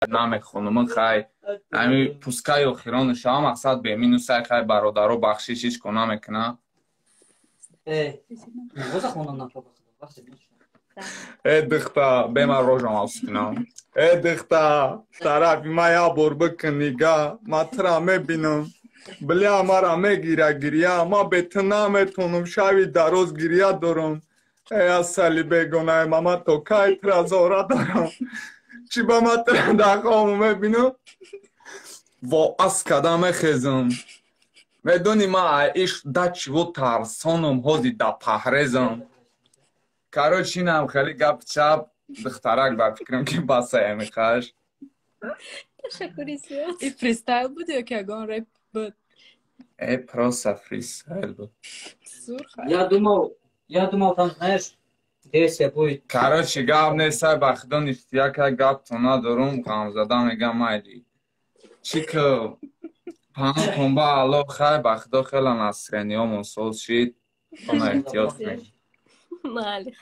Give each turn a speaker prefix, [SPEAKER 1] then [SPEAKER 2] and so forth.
[SPEAKER 1] Намехонум, хай, ами пускай охирон шава, мақсад бе минусай. Хай, бародаро, бахшиш, ҳеч ко намекуна. Э, духта, бе ман рожам афсунам. Э, духта, тарафи ма як бор бикун нига, ма тура мебинам. Бля, мара мегира гирья, ма бе ту наметонам, шави дароз гирья дорам. Э, асали бегонаи мама, то кай тура зора дорам? Чӣ ба ма тура дар хобу мебинам? Во ас када мехезам. Медони, ма иш да чиво тарсонам, ҳози да паҳрезам. Короче, инам хеле гап чап, духтарак, ба фикрам, ки басая мехаш.
[SPEAKER 2] Ташаккури зиёд.
[SPEAKER 3] И фристайл буд ё ки ягон реп буд?
[SPEAKER 1] Э, просто фристайл буд.
[SPEAKER 3] Сурх.
[SPEAKER 4] Я думал, там, знаешь, действие будет.
[SPEAKER 1] Короче, гап нестай, ба худо, ништяка, гаптон надорум, ғамзада мегам, майли. Чӣ ки паноҳтон ба Аллоҳ, хай, ба худо, хела настроениёмон соз шид. Она эҳтиёт кунед.
[SPEAKER 2] Майли.